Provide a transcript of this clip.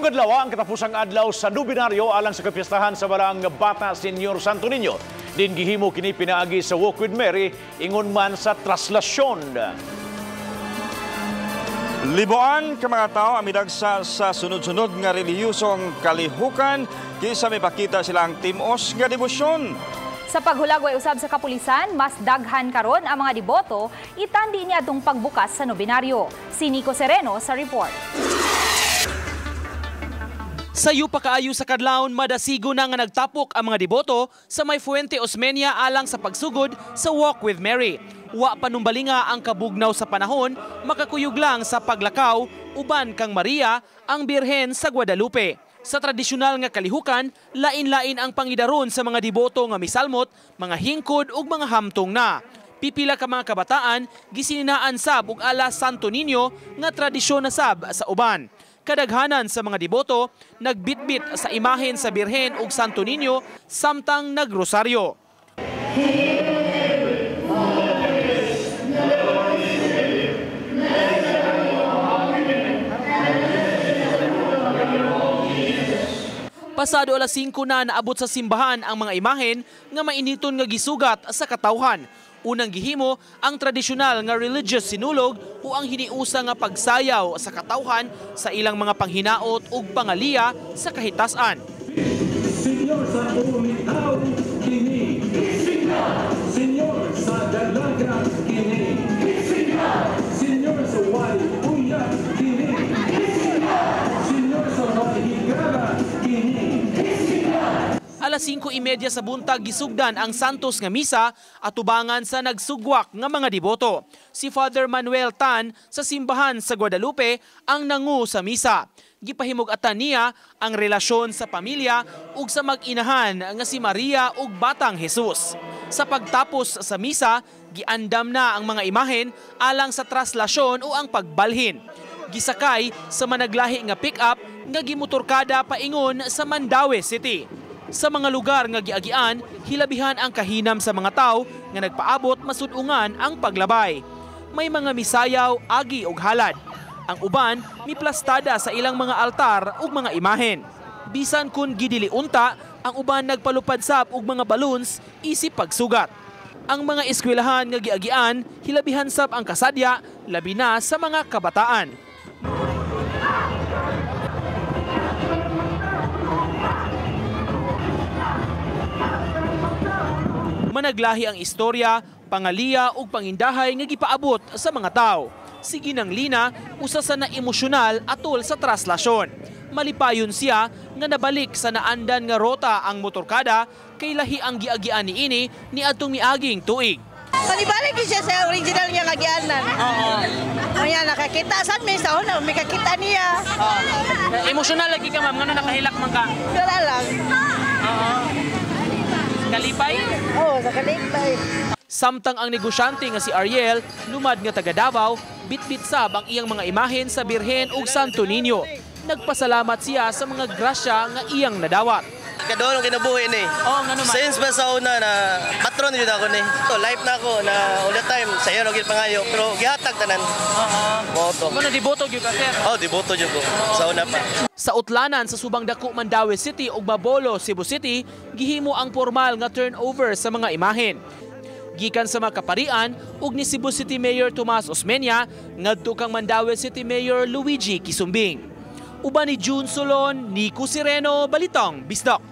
Karong adlaw ang katapusang adlaw sa nobinaryo alang sa kapiestahan sa Balaang Bata Senyor Santo Niño. Din gihimo kini pinaagi sa Walk with Mary ingon man sa traslasyon. Libuan ka mga tao ang midagsa sa sunod-sunod nga relihiyosong kalihukan kinsa mipakita silang timos nga debosyon. Sa paghulagway usab sa kapulisan, mas daghan karon ang mga deboto itandi niya atong pagbukas sa nobinaryo. Si Nico Sereno sa report. Sayo pa kaayo sa kadlawon, madasigo na nga nagtapok ang mga deboto sa may Fuente Osmeña alang sa pagsugod sa Walk with Mary. Wa panumbalinga ang kabugnaw sa panahon, makakuyog lang sa paglakaw uban kang Maria ang Birhen sa Guadalupe. Sa tradisyonal nga kalihukan, lain-lain ang pangidaron sa mga deboto nga misalmot, mga hingkod ug mga hamtong na. Pipila ka mga kabataan gisininaan sab og ala Santo Niño nga tradisyon na sab sa uban. Kadaghanan sa mga deboto nagbitbit sa imahen sa Birhen ug Santo Niño samtang nagrosaryo. Pasado alas 5 na naabot sa simbahan ang mga imahen nga mainiton nga gisugat sa katawhan. Unang gihimo ang tradisyonal nga religious sinulog o ang hiniusa nga pagsayaw sa katawhan sa ilang mga panghinaot ug pangaliya sa kahitasan. Senyor sa ulitaw kini, Senyor sa dalaga kini, Senyor sa way uyab kini, Senyor sa way higala kini. Alas 5:30 sa buntag gisugdan ang Santos nga misa atubangan sa nagsugwak nga mga deboto. Si Father Manuel Tan sa simbahan sa Guadalupe ang nangu sa misa. Gipahimug-atan niya ang relasyon sa pamilya ug sa mag-inahan nga si Maria ug Batang Jesus. Sa pagtapos sa misa, giandam na ang mga imahen alang sa traslasyon o ang pagbalhin. Gisakay sa managlahi nga pick-up nga gimotorkada paingon sa Mandaue City. Sa mga lugar nga giagian, hilabihan ang kahinam sa mga tao nga nagpaabot masudungan ang paglabay. May mga misayaw, agi ug halad. Ang uban miplastada sa ilang mga altar ug mga imahen. Bisan kun gidili unta, ang uban nagpalupad sab og mga balloons isip pagsugat. Ang mga eskwelahan nga giagian, hilabihan sab ang kasadya, labi na sa mga kabataan. Managlahi ang istorya, pangaliya ug pangindahay nga gipaabot sa mga tao. Si Ginang Lina, usa sa na emosyonal atol sa traslasyon. Malipayon siya nga nabalik sa naandan nga rota ang motorkada kay lahi ang giagian niini niadtong miaging tuig. Panibalik siya sa original niya nga gianan. Oo. Kaya nakakita sad may sa una, may kakita niya. Emosyonal lagi ka ma'am, ngano nakahilak man ka? Wala lang. Oo. Kalipay? Oo, sa kalipay. Samtang ang negosyante nga si Ariel, lumad nga taga Davao, bitbit sab ang iyang mga imahen sa Birhen ug Santo Niño. Nagpasalamat siya sa mga grasya nga iyang nadawat. Kadoon ang kinabuhi ni. Oo, ngano man. Since ba sa una na patron yun ako ni. So, life na ako na all the time sa iyo gyud pangayo pero gihatag tanan. Oo. Moto. Mano deboto gyud ka sir? Oh, deboto gyud ko sa una pa. Sa Utlanan sa Subang Dako, Mandaue City ug Mabolo, Cebu City, gihimo ang formal nga turnover sa mga imahen. Gikan sa mga kaparian ug ni Cebu City Mayor Tomas Osmeña ngadto kang Mandaue City Mayor Luigi Quisumbing. Uban ni June Solon, Nico Sereno, Balitang Bisdak.